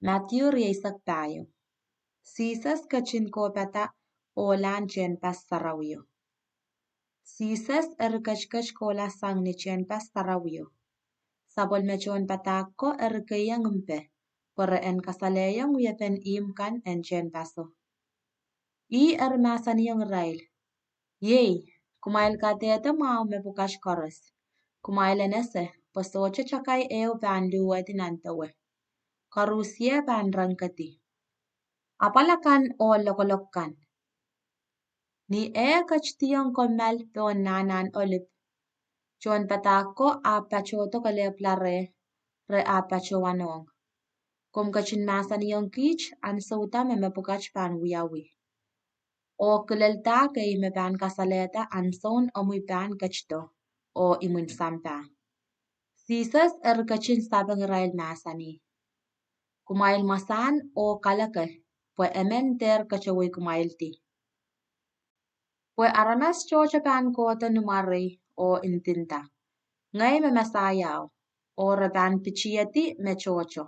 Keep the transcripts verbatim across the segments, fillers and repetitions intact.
Madiu rieisek pahieu. Sises ketin kohpada ohlahn tehnpas sarawio. Sises eri ketiket kohla sang ni tehnpas sarawio. Sapwellime tohnpadahk ko eri keiong mpe, pwe re en kasalehiong wiepen ihmw kan en tehnpaso. Ih eri mahsanihong irail, "Iei, kumwail kadehde mwahu mepwukat koaros. Kumwail en ese pwe sohte takai ehu pahn luhwehdi nan dewe. Koarusie pahn rengkedi. Apwal akan oh lokolok kan. Ni eh ketidiong kommoal pohn nahnahn olip, tohnpadahk ko ahpw patohdo kelehpwla reh, re ahpw patohwanohng, 'Komw ketin mahsanihong kiht ansou da me mepwukat pahn wiawi.' Oh kilelda kei me pahn kasalehda ansoun omwi pahn ketido, oh imwin sampah." Sises eri ketin sapeng irail mahsanih, "Kumwail mwasahn oh kaleke, pwe emen dehr ketewei kumwaildi. Pwe aramas tohto pahn kohdo ni mwarei oh ndinda, 'Ngehi me Mesaiao,' oh re pahn pitihedi me tohto.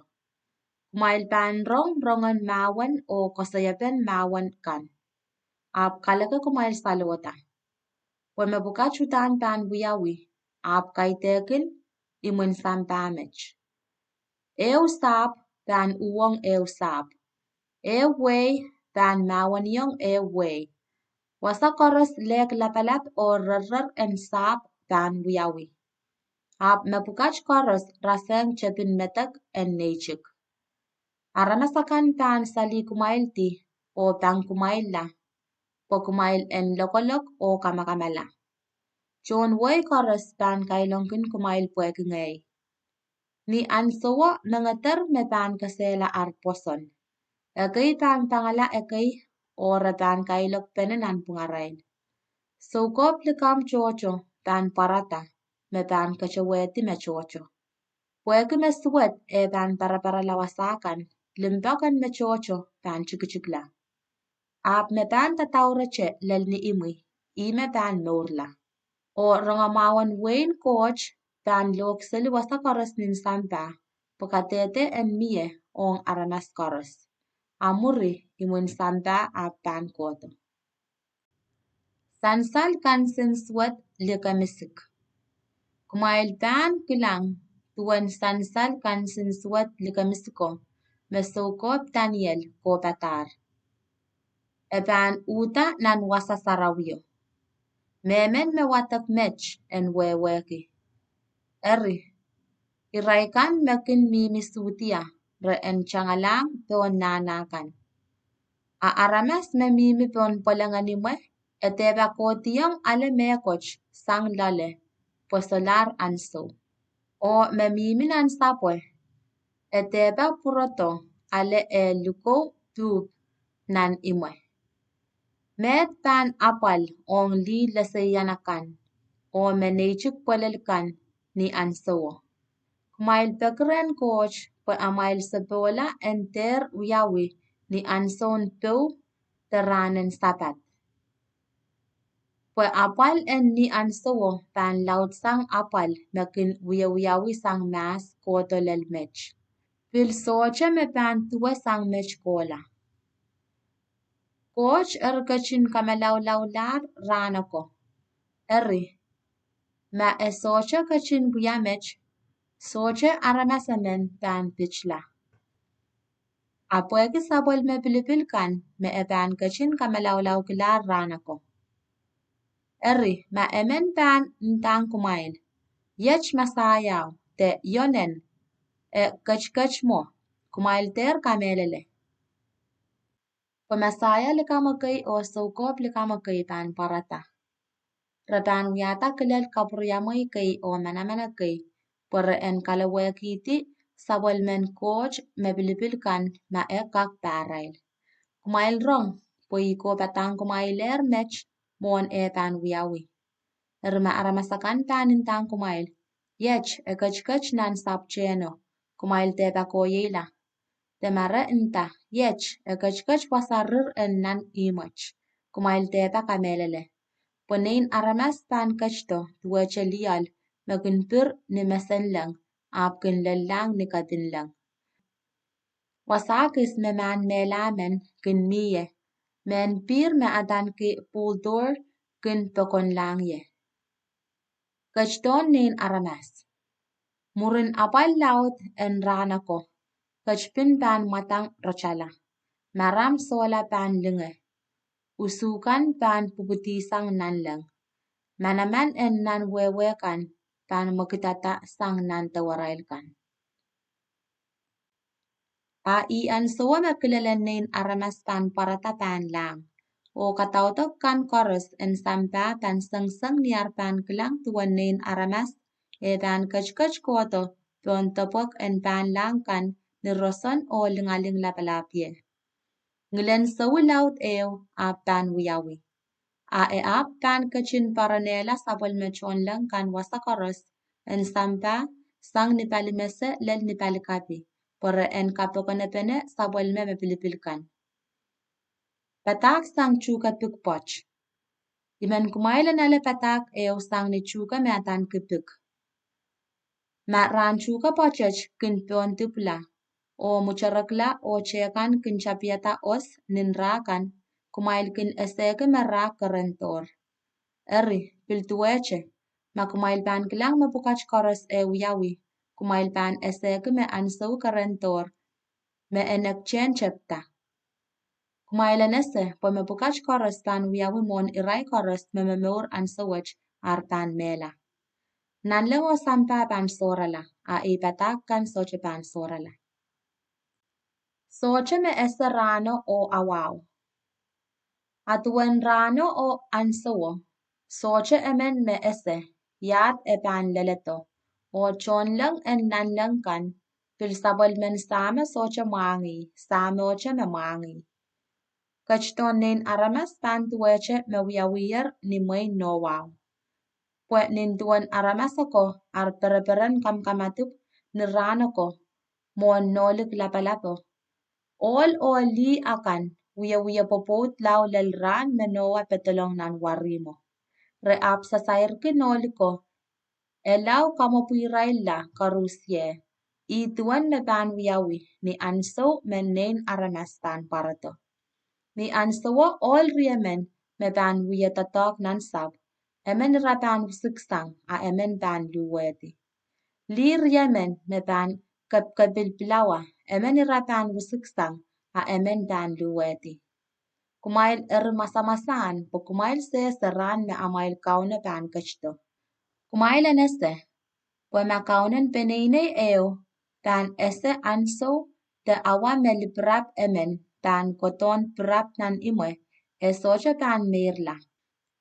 Kumwail pahn rong rongen mahwen oh koasoiepen mahwen kan, ahpw kaleke kumwail salohda. Pwe mepwukat uhdahn pahn wiawi, ahpw kaidehkin imwin sampah met. Ehu sahpw pahn uhwong ehu sahpw, ehu wehi pahn mahweniong ehu wehi. Wasa koaros lehk lapalap oh rerrer en sahpw pahn wiawi. Ahpw mepwukat koaros rasehng tepin medek en neitik. Aramas akan pahn salih kumwaildi oh pang kumwailla, pwe kumwail en lokolok oh kamakamala. Tohn wehi koaros pahn kailongkin kumwail pwehki ngehi. Ni ansowo mengeder me pahn kesehla ar pwoson. Ekei pahn pangala ekei, oh re pahn kailokpene nanpwungarail. Soukohp likamw tohto pahn pwarada me pahn ketewehdi me tohto. Pwehki me suwed eh pahn paraparala wasa kan, limpoak en me tohto pahn tikitikla. Ahpw me pahn dadaurete lel ni imwi, ih me pahn mourla. Oh rongamwahu en wehin Koht pahn lohkseli wasa koaros nin sampah, pwe kadehde en mie ong aramas koaros. A mwuri imwin sampah ahpw pahn kohdo." Sansal Kansensuwed Likemisik. Kumwail pahn kilang duwen sansal kansensuwed likemisiko me soukohp Daniel kohpadahr. E pahn uhda nan wasa sarawio. Mehmen me wadek met en wehwehki. Eri, irail kan me kin mihmi Sudia re en tangalahng pohn nahna kan. A aramas me mihmi pohn pweleng en imwe, e dehpa kohdiong ale mehkot sang loale, pwe solahr ansou. Oh me mihmi nan sapwe, e dehpa pwurodo ale eh likou duhp nan imwe. Meid pahn apwal ong lih leseian akan, oh me neitik pwelel kan ni ansowo. Kumwail peki rehn Koht pwe amwail sopohla en dehr wiawi ni ansoun pou de rahnen Sapad. Pwe apwal en ni ansowo pahn laudsang apwal me kin wiewiawi sang mahs kohdo lel met. Pil sohte me pahn duwe sang met kohla. Koht eri ketin kamalaulaulahr rahn ako. Eri, ma e sohte ketin wia met, sohte aramas emen pahn pitla. A pwehki sapwellime pilipil kan me e pahn ketin kamalaulaukihla rahn ako. Eri, ma emen pahn ndahng kumwail, "Iet Mesaiao," de "Ionen, e ketiket mwo," kumwail dehr kamehlele. Pwe Mesaia likamw ekei oh soukohp likamw ekei pahn pwarada. Re pahn wiahda kilel kapwuriamwei kei oh manaman ekei, pwe re en kalowehkihdi sapwellimen Koht me pilipil kan ma e kak pahrail. Kumwail rong, pwe I kohpadahng kumwailehr met mwohn eh pahn wiawi. Eri ma aramas akan pahn ndahng kumwail, "Iet e ketiket nan sapwtehno," kumwail dehpa koieila. De ma re nda, "Iet e ketiket wasa rir en nan ihmwet," kumwail dehpa kamehlele. Pwe Nein Aramas pahn ketido duwehte lioal me kin pir ni mesenleng, ahpw kin lellahng ni kepinleng. Wasa kis me mahn mehla men kin mie, mehn pihr me adaneki Pultur kin pokonlahng ie. Ketidohn Nein Aramas. Mwurin apwal laud en rahn ako, ketipin pahn mwadang rotala, maram sohla pahn linge, usukan pahn pwupwudisang nanleng, manaman en nan wehwe kan pahn mwekidada sang nan dewerail kan. A ih ansowo me kilelen Nein Aramas pahn pwarada pahn lahng, oh kadaudok kan koaros en sampah pahn sengseng ni ar pahn kilang duwen Nein Aramas eh pahn ketiket kohdo pohn depwek en pahnlahng kan ni roson oh lingaling lapalap ie. Ngilen sowi laud ehu ahpw pahn wiawi. A e ahpw pahn ketin poaronehla sapwellime tohnleng kan wasa koaros en sampah sang ni palimese lel ni palikapi, pwe re en kapokonepene sapwellime me pilipil kan. Padahk sang tuhke pik pwoat. I men kumwail en ale padahk ehu sang ni tuhke me adaneki pik. Ma rahn tuhke pwoatet kin pohn dipwla, oh mwuterekla oh tehkan kin tapihada os nin rah kan, kumwail kin esehki me rah kerendohr. Eri, pil duwehte, ma kumwail pahn kilang mepwukat koaros eh wiawi, kumwail pahn esehki me ansou kerendohr, me e nektehn tepda. Kumwail en ese, pwe mepwukat koaros pahn wiawi mwohn irail koaros me momour ansou wet ar pahn mehla. Nanleng oh sampah pahn sohrala, a ih padahk kan sohte pahn sohrala. Sohte me ese rahno oh awao. A duwen rahno oh ansowo, sohte emen me ese iahd e pahn leledo, oh tohnleng en nanleng kan, pil sapwellimen Sahmo sohte mwahngih, Sahmohte me mwahngih. Ketidohn Nein Aramas pahn duwehte me wiawiher ni mwehin Nohwao. Pwe nin duwen aramas ako ar pereperen kamakamadipw ni rahn ako mwohn nohlik lapalapo, ohl oh lih akan wiewia pwopwoud lao lel rahn me Nohwa pedolong nan warihmwo. Re ahpw sasairki nohliko, e lao kamwopwirailla koaruhsie, ih duwen me pahn wiawi ni ansou me Nein Aramas pahn pwarodo. Ni ansowo ohl riemen me pahn wie doadoahk nan sahpw, emen ira pahn wisiksang a emen pahn luhwehdi. Lih riemen me pahn kepkepil pilawa, emen ira pahn wisiksang a emen pahn luhwehdi. Kumwail eri masamasahn, pwe kumwail sehse rahn me amwail Kauno pahn ketido. Kumwail en ese, pwe ma kaunen peneinei ehu pahn ese ansou de awa me lipirap emen pahn kohdohn pirap nan imwe, e sohte pahn meirla.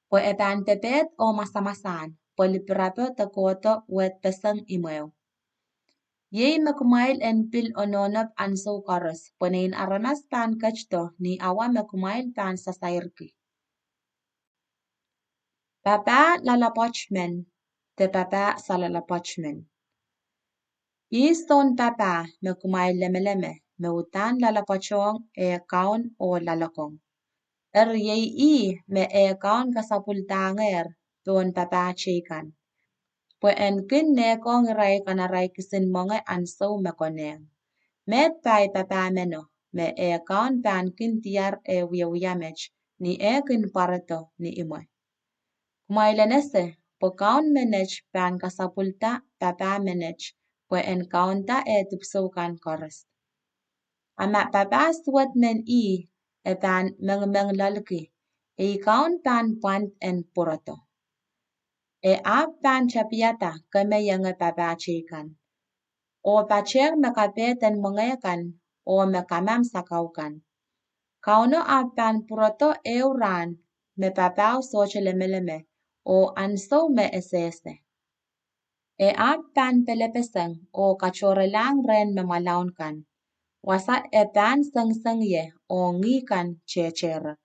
Pwe e pahn pepehd oh masamasahn, pwe lipirapo de kohdo wehd peseng imweo. Iei me kumwail en pil onohnop ansou koaros, pwe Nein Aramas pahn ketido ni awa me kumwail pahn sasairki. Papah loalopwoat men, de papah soaloalopwoat men. Ih soun papah me kumwail lemeleme, me uhdahn loalopwoatohng eh kaun oh loalokong. Eri iei ih me eh kaun kasapwildahngehr pohn papah teikan, pwe en kin nehkohng irail kanarail kisin mwenge ansou me konehng. Meid pai papah meno, me eh kaun pahn kin diar eh wiewia met, ni eh kin pwarodo ni imwe. Kumwail en ese, pwe kaun menet pahn kasapwilda papah menet, pwe en kaunda eh dipwisou kan koaros. A ma papah suwed men ih, e pahn mengimeng loaliki, ei kaun pahn pwand en pwurodo. E ahpw pahn tapihada kemeienge papah teikan, oh patehng me kapehd en mwenge kan, oh me kamam sakau kan. Kauno ahpw pahn pwurodo ehu rahn me papao sohte lemeleme, oh ansou me e sehse. E ahpw pahn pelepeseng oh katohrelahng rehn me mwalaun kan, wasa e pahn sengiseng ie oh ngih kan tehtehrek.